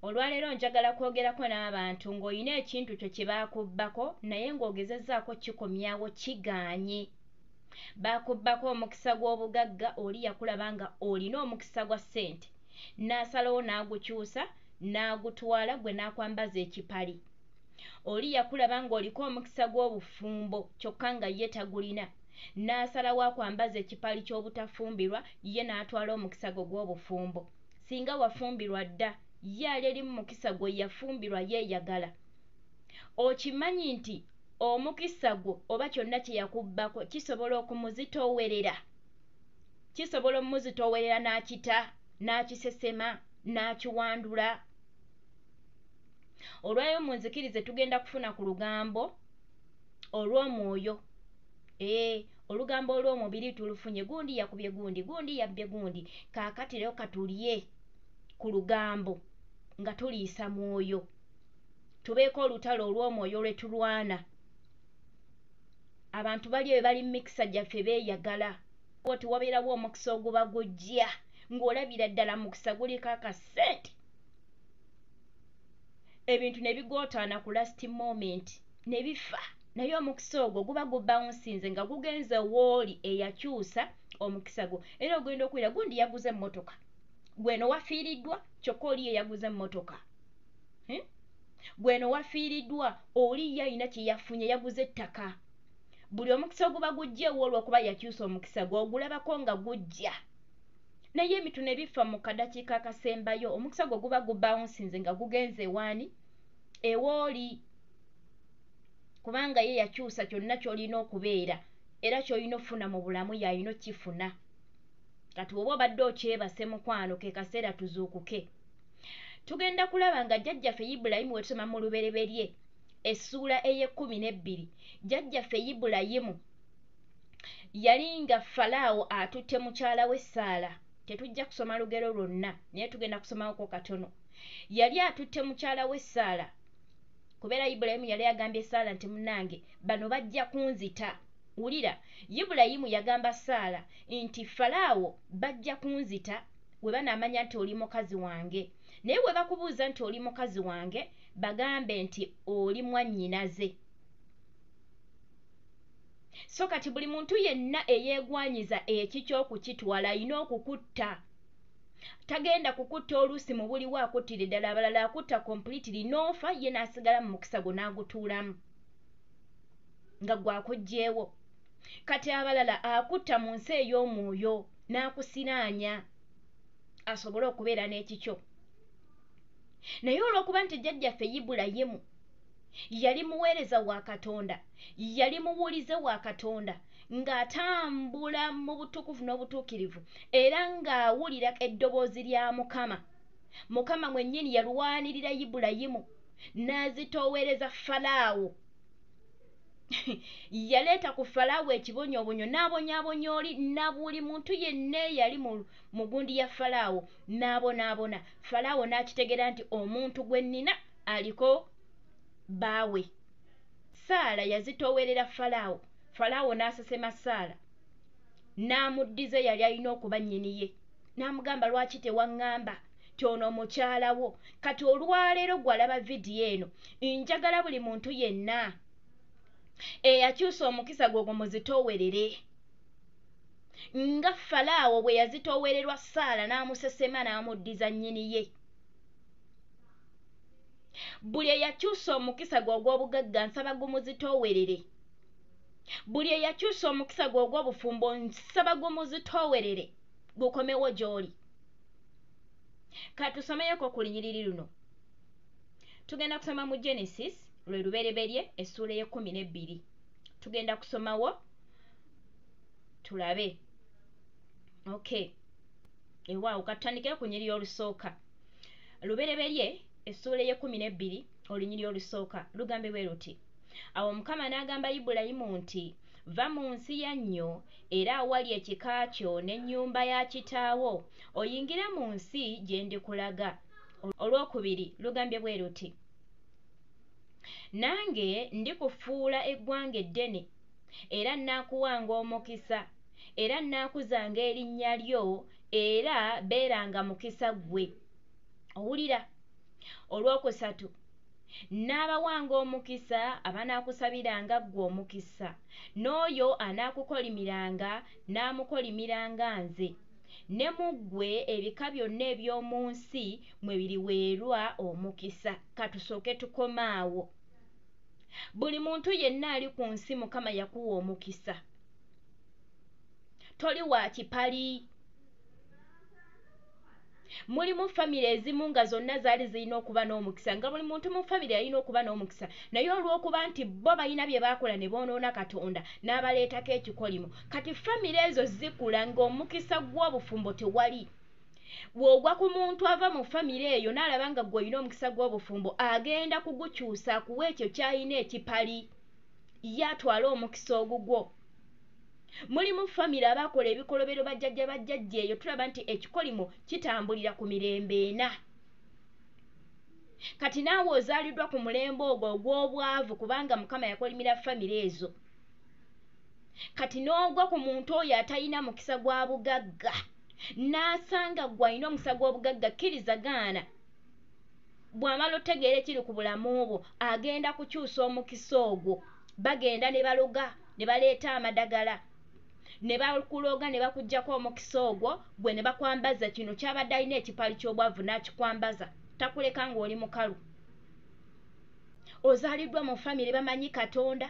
Olwaleero njagala kwogerako n'abantu ng'olina ekintu kyo kye baakubbako naye ng'ogezezzaako kikomyawo kigaanye. Baakubbako omukisa gw'obugagga, oli yakulaba nga olina omukisa gwa ssente n'asalawo n'agukyusa n'agutwala gwe n'akwambaza ekipali. Oli yakulaba ng'oliko omukisa gw'obufumbo kyokka nga ye tagulina n'asalawo akwambaza ekipali ky'obutafumbirwa ye n'atwala omukisa gwo gw'obufumbo. Singa wafumbirwa dda ye ali eri mu mukisa gwo yafumbirwa yeeyagala. Okimanyi nti omukisa gwo oba kyonna kye yakubbako kisobola okumuzitoowerera, kisobola omuzitoowerera n'akita, n'akisesema, n'akiwandula. Olwayo munzikirize tugenda kufuna ku lugambo olw'omwoyo. Olugambo olw'omubiri tulufunye, gundi yakubye gundi, gundi yabbye gundi. Kaakati leero katulye ku lugambo nga tuliisa mwoyo, tubeeko olutalo olw'omwoyo lwe tulwana. Abantu bali eyo bali mikisa gyaffe beeyagala, oti wabeerawo omukisa oguba gujja ng'olabira ddala mukisa guliko akasente, ebintu ne bigootaana ku last moment ne bifa, naye omukisa ogwo guba gubawunsinze nga gugenze wooli eyakyusa omukisa gwo. Era ogenda okuwulira gundi yaguze emmotoka, gweno wafiiriddwa kyokka oli ye yaguze emmotoka, gweno wafiiriddwa oli ye alina kye yafunye yaguze ettaka. Buli omukisa oguba gujja ewo olw'okuba yakyusa omukisa gwo ogulabako nga gujja, naye ebintu ne bifa mu kadakiika akasembayo. Omukisa gwo guba gubawunsinze nga gugenze ewaani ewooli, kubanga ye yakyusa kyonna ky'olina okubeera era ky'olina okufuna mu bulamu y'alina okukifuna. Kati oba obadde okyebase mukwano, ke kaseera tuzuukuke. Tugenda kulaba nga jjajjaffe Ibulayimu we tusoma mu Lubereberye essuula ey'ekkumi n'ebbiri, jjajjaffe Ibulayimu yali nga Falaawo atutte mukyala we Saala. Tetujja kusoma lugero lwonna naye tugenda kusomawoko katono. Yali atutte mukyala we Saala kubeera Ibulayimu yali agambye Saala nti munnange bano bajja kunzita. Wulira, Ibulayimu yagamba Saala nti Falaawo bajja kunzita we banaamanya nti oli mukazi wange, naye bwe bakubuuza nti oli mukazi wange bagambe nti oli mwannyinaze. So kati buli muntu yenna eyeegwanyiza ekikyo okukitwala alina okukutta. Tagenda kukutta oluusi mu buliwo akuttira eddala, abalala akutta completely n'ofa ye n'asigala mu mukisa gwo n'agutuulamu nga gwakuggyeewo. Kati abalala akutta mu nsi ey'omwoyo n'akusiraanya asobole okubeera n'ekikyo. Naye olw'okuba nti jjajjaffe Ibulayimu yali muweereza wa Katonda, yali muwulize wa Katonda, ng'atambula mu butukuvu n'obutuukirivu era ng'awulira eddoboozi lya Mukama. Mukama mwennyini yalwanirira Ibulayimu n'azitoowereza Falaawo. Yaleeta ku Falaawo ekibonyoobonyo n'abonyaabonya oli na buli muntu yenna eyali mu gundi ya Falaawo n'abonaabona. Falaawo n'akitegeera nti omuntu gwe nnina aliko baawe. Saala yazitoowerera Falaawo, Falaawo n'asesema Saala n'amuddiza eyali alina okuba nnyini ye, n'amugamba lwaki tewaŋŋamba ti ono mukyala wo. Kati olwaleero gw'alaba vidiyo eno, njagala buli muntu yenna eyakyusa omukisa gwo gumuzitoowerere nga Falaawo bwe yazitoowererwa Saala n'amusesema n'amuddiza nnyini ye. Buli eyakyusa omukisa gwe ogw'obugagga nsaba gumuzitoowerere. Buli eyakyusa omukisa gwe ogw'obufumbo nsaba gumuzitoowerere gukomewo gy'oli. Katusomeyoko ku lunyiriri luno. Tugenda kusoma mu Genesis lwe Lubereberye essuula ey'ekkumi n'ebbiri. Tugenda kusomawo tulabe. Okay. Ewaawo katutandikire ku lunyiriri olusooka. Lubereberye essuula ey'ekkumi n'ebbiri olunyiriri olusooka lugambe bwe luti: Awo Mukama n'agamba Ibulayimu nti va mu nsi ya nnyo era awali ekika kyo n'ennyumba ya kitaawo oyingire mu nsi gye ndikulaga. Olwokubiri lugambye bwe luti: Nange ndikufuula eggwanga eddene era nnaakuwanga omukisa era nnaakuzanga erinnya lyo era beeranga mukisa ggwe. Owulira? Olwokusatu, n'abawanga omukisa abanaakusabiranga ggwe omukisa, n'oyo anaakukolimiranga n'amukolimiranga nze, ne mu ggwe ebika byonna eby'omu nsi mwe biriweerwa omukisa. Katusooke tukome awo. Buli muntu yenna ali ku nsi Mukama yakuwa omukisa. Toli wa kipali. Mulimu famire ezimu nga zonna zaali zirina okuba n'omukisa, nga buli muntu mu famire yalina okuba n'omukisa, naye olw'okuba nti bo balina bye baakola ne boonoona Katonda n'abaleetako ekikolimo, kati famire ezo zikula ng'omukisa gw'obufumbo tewali. Bw'ogwa ku muntu ava mu famire eyo n'alaba nga ggwe olina omukisa gw'obufumbo, agenda kugukyusa akuwe ekyo ky'alina ekipali, ye atwale omukisa ogugwo. Mulimu famire abakola ebikolobero bajjajja bajjajja eyo tulaba nti ekikolimo kitambulira ku mirembe ena. Kati naawe ozaaliddwa ku mulembe ogwo ogw'obwavu kubanga Mukama yakolimira famire ezo. Kati n'ogwa ku muntu oyo atalina mukisa gwa bugagga n'asanga ggwe alina omukisa gw'obugagga, kkiriza gaana. Bw'amala otegeera ekiri ku bulamu bwo agenda kukyusa omukisa ogwo. Bagenda ne baloga ne baleeta amadagala ne bakuloga ne bakuggyako omukisa ogwo, gwe ne bakwambaza kino kyabadde alina ekipali ky'obwavu n'akikwambaza, takuleka ng'oli mukalu. Ozaaliddwa mu famire bamanyi Katonda,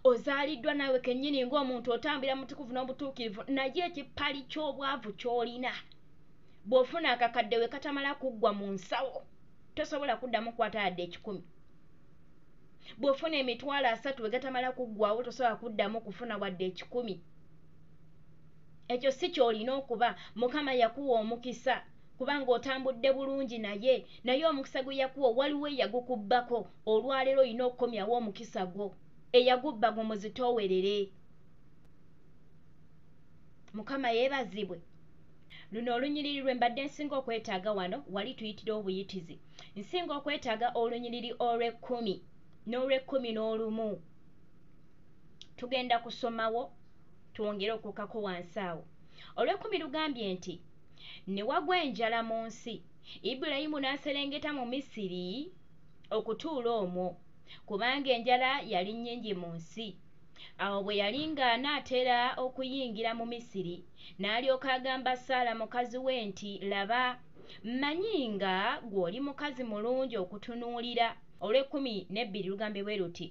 ozaaliddwa naawe kennyini ng'omuntu otambulira mutukuvu n'obutuukirivu, naye ekipali ky'obwavu ky'olina bw'ofuna akakadde we katamala kuggwa mu nsawo tosobola kuddamu kukwata yadde 100. Bw'ofuna 30,000 we gatamala kuggwawo tosobola kuddamu kufuna wadde 100. Ekyo si ky'olina okuba. Mukama yakuwa omukisa kubanga otambudde bulungi naye, naye omukisa gwe yakuwa waliwo eyagukubbako. Olwaleero olina okukomyawo omukisa gwo, eyagubba gumuzitoowerere. Mukama yeebazibwe. Luno olunyiriri lwe mbadde nsinga okwetaaga wano, wali tuyitira obuyitizi. Nsinga okwetaaga olunyiriri olw'ekkumi n'olw'ekkumi n'olumu. Tugenda kusomawo twongere okukkako wansi awo. Olw'ekkumi lugambye nti, ne wagwa enjala mu nsi, Ibulayimu n'aserengeta mu Misiri okutuula omwo, kubanga enjala yali nnyingi mu nsi. Awo bwe yali ng'anaatera okuyingira mu Misiri, n'alyoka agamba Saala mukazi we nti, laba, mmanyi nga gw'oli mukazi mulungi okutunuulira. Olw'ekkumi n'ebbiri lugambye bwe luti,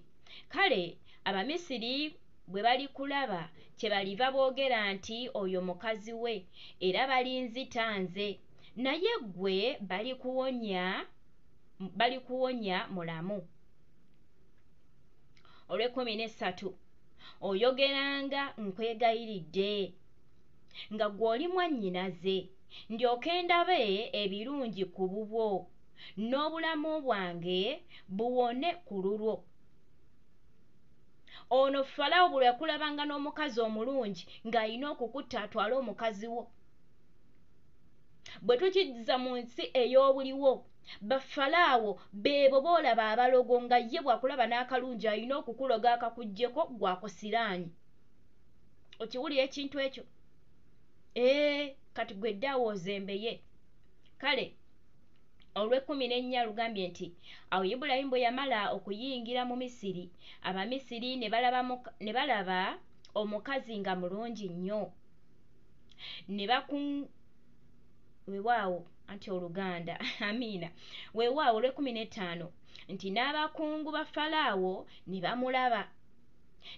kale Abamisiri bwe balikulaba kyebaliva boogera nti oyo mukazi we, era balinzita nze, naye ggwe balikuwonya mulamu. Olw'ekkumi n'essatu, oyogeranga nkwegayiridde nga gw'oli mwannyinaze, ndyoke ndabe ebirungi ku bubwo, n'obulamu bwange buwone ku lulwo. Ono Falaawo bwe yakulabanga n'omukazi omulungi ng'alina okukutta atwale omukazi wo. Bwe tukizza mu nsi ey'obuliwo, bafalaawo beebo boolaba abalogo nga ye bw'akulaba n'akalungi alina okukuloga akakuggyeko gwakusiraanyi. Okiwulira ekintu ekyo? Kati gwe ddaawo ozembeye. Kale olw'ekkumi n'ennya lugambye nti, awo Ibulayimu bwe yamala okuyingira mu Misiri, Abamisiri ne balaba omukazi nga mulungi nnyo. Ne weewaawo anti Oluganda, amiina. Weewaawo olw'ekkumi n'ettaano nti n'abakungu ba Falaawo ne bamulaba,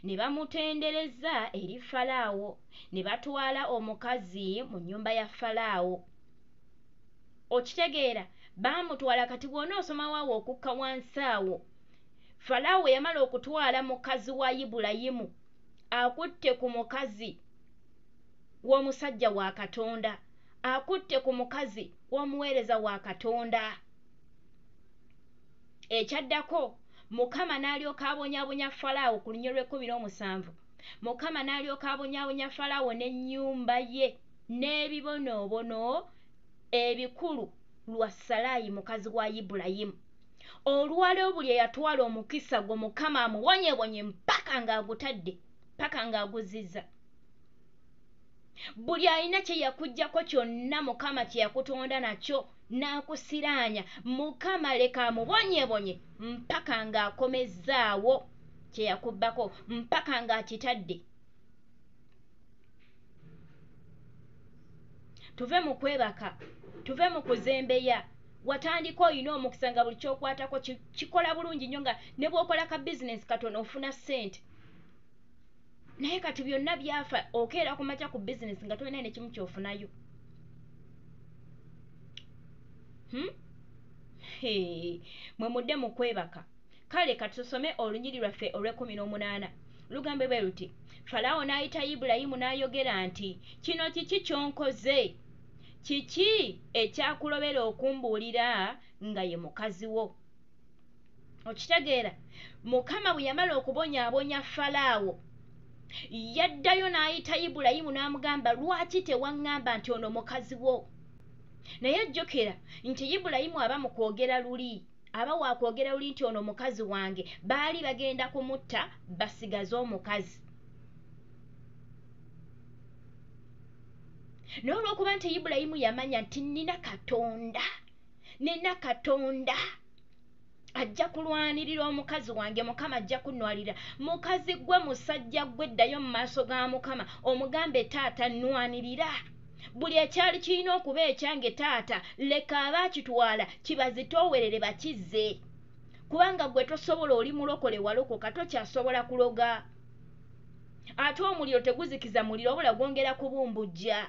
ne bamutendereza eri Falaawo, ne batwala omukazi mu nnyumba ya Falaawo. Okitegeera? Baamutwala. Kati bw'onoosoma waawo okukka wansi awo, Falaawo yamala okutwala mukazi wa Ibulayimu, akutte ku mukazi w'omusajja wa Katonda, akutte ku mukazi w'omuweereza wa Katonda. Ekyaddako, Mukama n'alyoka abonyaabonya Falaawo ku lunyiriri lw'ekkumi n'omusanvu. Mukama n'alyoka abonyaabonya Falaawo n'ennyumba ye n'ebibonoobono ebikulu lwa Salaayi mukazi wa Ibulayimu. Olwaleero buli eyatwala omukisa gwo Mukama amuwonyebonye mpaka ng'agutadde, mpaka ng'aguzizza. Buli alina kye yakuggyako kyonna Mukama kye yakutonda nakyo n'akusiraanya, Mukama leka amubonyebonye mpaka ng'akomezzaawo kye yakubbako, mpaka ng'akitadde. Tuve mu kwebaka, tuve mu kuzembeya. Watandika olina omukisa nga buli kyokwatako kikola bulungi nnyo, nga ne bw'okola ka bizinensi katono ofuna ssente. Naye kati byonna byafa, okeera ku makya ku bizinensi nga tolina nekimu kyofunayo. Mwe mudde mu kwebaka. Kale katusome olunyiri lwaffe olw'e18. Lugambe bwe luti: Falaawo n'ayita Ibulayimu n'ayogera nti, kino kiki ky'onkoze? Kiki ekyakulobera okumbuulira nga ye mukazi wo? Okitegeera? Mukama bwe yamala okubonyaabonya Falaawo, yaddayo n'ayita Ibulayimu n'amugamba, lwaki tewaŋŋamba nti ono mukazi wo? Naye jjukira nti Ibulayimu aba mu kwogera luli, aba waakwogera luli nti ono mukazi wange, baali bagenda kumutta basigaze omukazi. Naye olw'okuba nti Ibulayimu yamanya nti nnina Katonda, nina Katonda ajja kulwanirira omukazi wange, Mukama ajja kunnwalirira. Mukazi gwe, musajja gwe, ddayo mu maaso ga Mukama omugambe, taata nnwanirira. Buli ekyali kirina okuba ekyange taata, leka abaakitwala kibazitoowerere bakizze. Kubanga gwe tosobola, oli mulokole walokoka, tokyasobola kuloga. Ate omuliro teguzikiza muliro, wabula gwongera kubumbujja.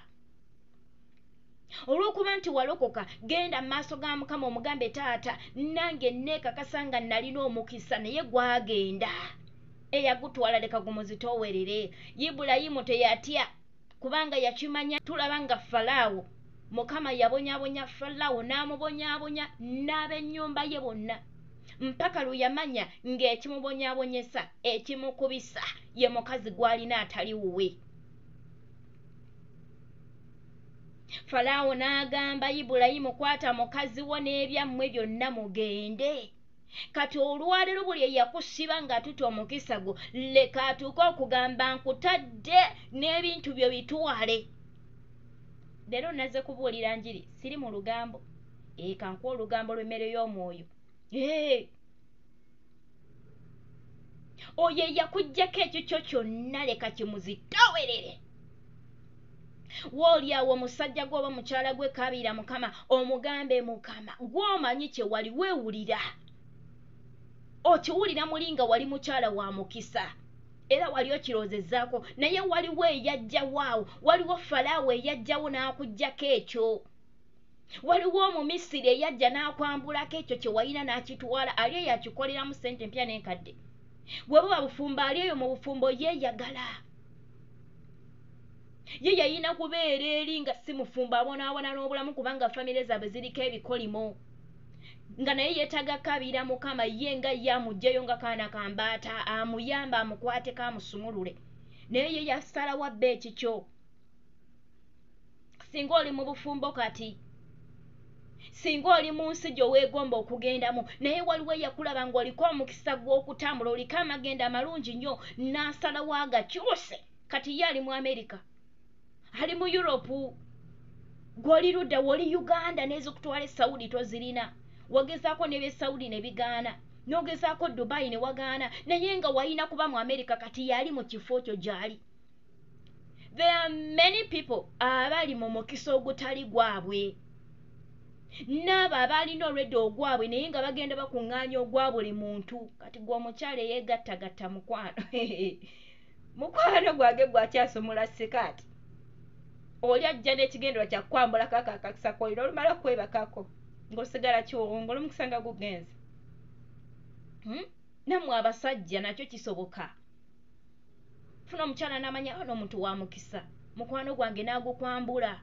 Olw'okuba nti walokoka, genda mu maaso ga Mukama omugambe, taata nange neekakasa nga nalina omukisa naye gwagenda. Eyagutwala leka gumuzitoowerere. Ibulayimu teyatya kubanga yakimanya. Tulaba nga Falaawo, Mukama yabonyaabonya Falaawo n'amubonyaabonya n'ab'ennyumba ye bonna, mpaka lwe yamanya ng'ekimubonyaabonyesa, ekimukubisa ye mukazi gw'alina atali wuwe. Falaawo n'agamba Ibulayimu, kwata mukazi wo n'ebyammwe byonna mugende. Kati olwaleero buli eyakusiba ng'atutte omukisa gwo, leka atuuke okugamba nkutadde n'ebintu byo bitwale. Leero nazze kubuulira njiri, siri mu lugambo. Kankuwa olugambo lw'emmere y'omwoyo. Oyo eyakuggyako ekikyo kyonna leka kimuzitoowerere. Wooli awo omusajja gwe oba mukyala gwe, kaabira Mukama omugambe, Mukama gw'omanyi kye wali weewulira, okiwulira muli nga wali mukyala wa mukisa, era wali okirowoozezaako, naye waliwo eyajjawo awo, waliwo Falaawo eyajjawo n'akuggyako ekyo, waliwo Omumisiri eyajja n'akwambulako ekyo kye walina n'akitwala, ali eyo akikoleramu ssente empya n'enkadde. Bwe buba bufumbo, ali eyo mu bufumbo yeeyagala, ye yalina kubeera eri nga si mufumbo, abonaabona n'obulamu kubanga famire zaabwe ziriko ebikolimo, nga naye yeetaaga kaabira Mukama ye nga ye amuggyeyo nga kaana kambaata, amuyambe amukwateko amusumulule, naye ye yasalawo abba ekikyo. Singa oli mu bufumbo kati, singa oli mu nsi gye weegomba okugendamu, naye waliwo eyakulaba ng'oliko omukisa gw'okutambula, oliko amagendo amalungi nnyo, n'asalawo agakyuse. Kati ye ali mu Amerika, ali mu Europe, gw'oli ludda, w'oli Uganda, n'ezikutwala e Saudi tozirina. Wagezaako n'ebye Saudi ne bigaana, n'ogezaako Dubai ne wagaana, naye nga walina kuba mu Amerika, kati yali mu kifo kyo gy'ali. There are many people abali mu mukisa ogutali gwabwe, n'abo abaalina olwedda ogwabwe naye nga bagenda bakuŋŋaanya ogwa buli muntu. Kati gwe omukyala eyeegattagatta, mukwano, mukwano gwange gwakyasumula sikaati, oli ajja n'ekigendererwa kya kukwambulako ako akakisa k'olina, olumala okwebakako ng'osigala kiwongolo, omukisa nga gugenze. Nammwe abasajja nakyo kisoboka. Funa omukyala n'amanya ono omuntu wa mukisa, mukwano gwange n'agukwambula,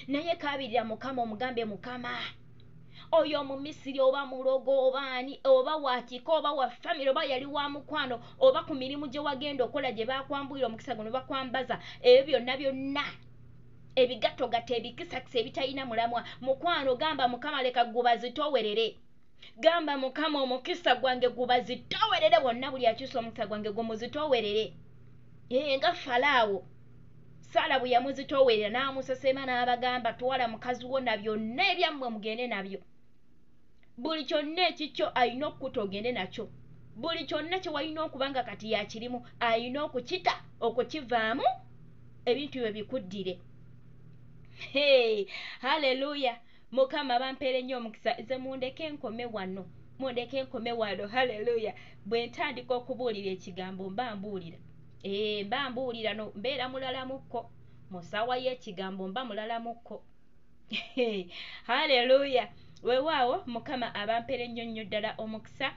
naye kaabirira Mukama omugambe, Mukama oyo Omumisiri oba mulogo oba ani oba wa kika oba wa famire oba yali wa mukwano oba ku mirimu gye wagenda okola gye bakwambulira omukisa guno bakwambaza, ebyo byonna byonna ebigattogatto ebikisakisa ebitalina mulamwa, mukwano gamba Mukama leka gubazitoowerere. Gamba Mukama omukisa gwange gubazitoowerere bonna, buli akyusa omukisa gwange gumuzitoowerere. Nga Falaawo Saala bwe yamuzitoowerera n'amusesema n'abagamba, twala mukazi wo na byonna ebyammwe mugende nabyo. Buli kyonna ekikyo alina okukuta ogende nakyo. Buli kyonna kye walina okuba nga kati yakirimu alina okukita okukivaamu ebintu bye bikuddire. Hey, haleluya! Mukama bampeere nnyo omukisa. Nze mundeke nkome wano, mundeke nkome wano. Haleluya! Bwe ntandika okubuulira ekigambo mba mbuulira, mba mbuulira no mbeera mulalamukko mu ssaawa y'ekigambo, mba mulalamukko. Haleluya! Weewaawo Mukama abampeere nnyo nnyo ddala omukisa.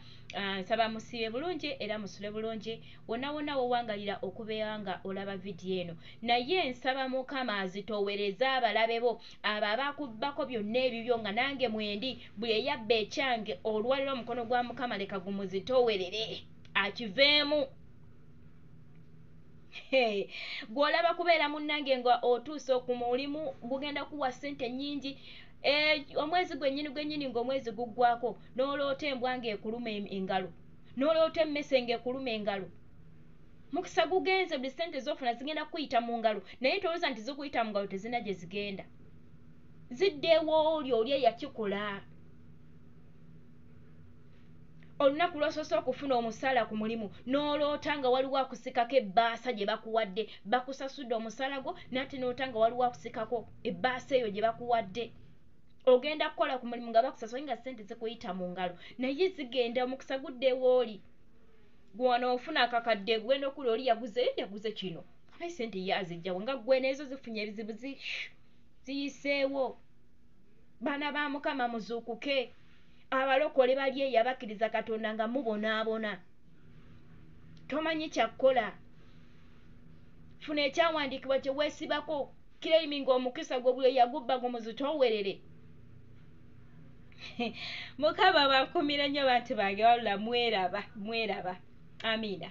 Nsaba musiibe bulungi era musule bulungi wonna wonna wowangalira okubeera nga olaba vidiyo eno. Naye nsaba Mukama azitoowereze abalabe bo, abo abakubbako byonna ebibyo nga nange mwendi. Buli eyabba ekyange olwaliro omukono gwa Mukama leka gumuzitoowerere akiveemu. Gw'olaba kubeera munnange nga otuuse ku mulimu gugenda kuwa ssente nnyingi, omwezi gwennyini gwennyini ng'omwezi guggwako n'oloota embwa ng'ekuluma engalo, n'oloota emmese ng'ekuluma engalo. Mukisa gugenze, buli ssente z'ofuna zigenda kukuyita mu ngalo, naye tolowooza nti zikuyita mu ngalo tezirina gye zigenda, zidda ewooli oli eyakikola. Olunaku lw'osoose okufuna omusaala ku mulimu n'oloota nga waliwo akusikako ebbaasa gye bakuwadde, bakusasudde omusaala gwo nate n'oloota nga waliwo akusikako ebbaasa eyo gye bakuwadde. Ogenda kukola ku mulimu nga bakusasula nga ssente zikuyita mu ngalo, naye zigenda, omukisa gudda ewooli. Gwe wano ofuna akakadde gugenda okula oli yaguze kino, abaye ssente ye azijjawo nga ggwe n'ezo zifunye ebizibu ziyiseewo. Baana ba Mukama muzuukuke. Abalokole bali eyo abakkiriza Katonda nga mubonaabona, tomanyi kyakkola. Funa ekyawandiikibwa kye weesibako, claiming omukisa gwo buli eyagubba gumuzitoowerere. Mukama bankumire nnyo bantu bange, wabula mweraba, mweraba. Amiina.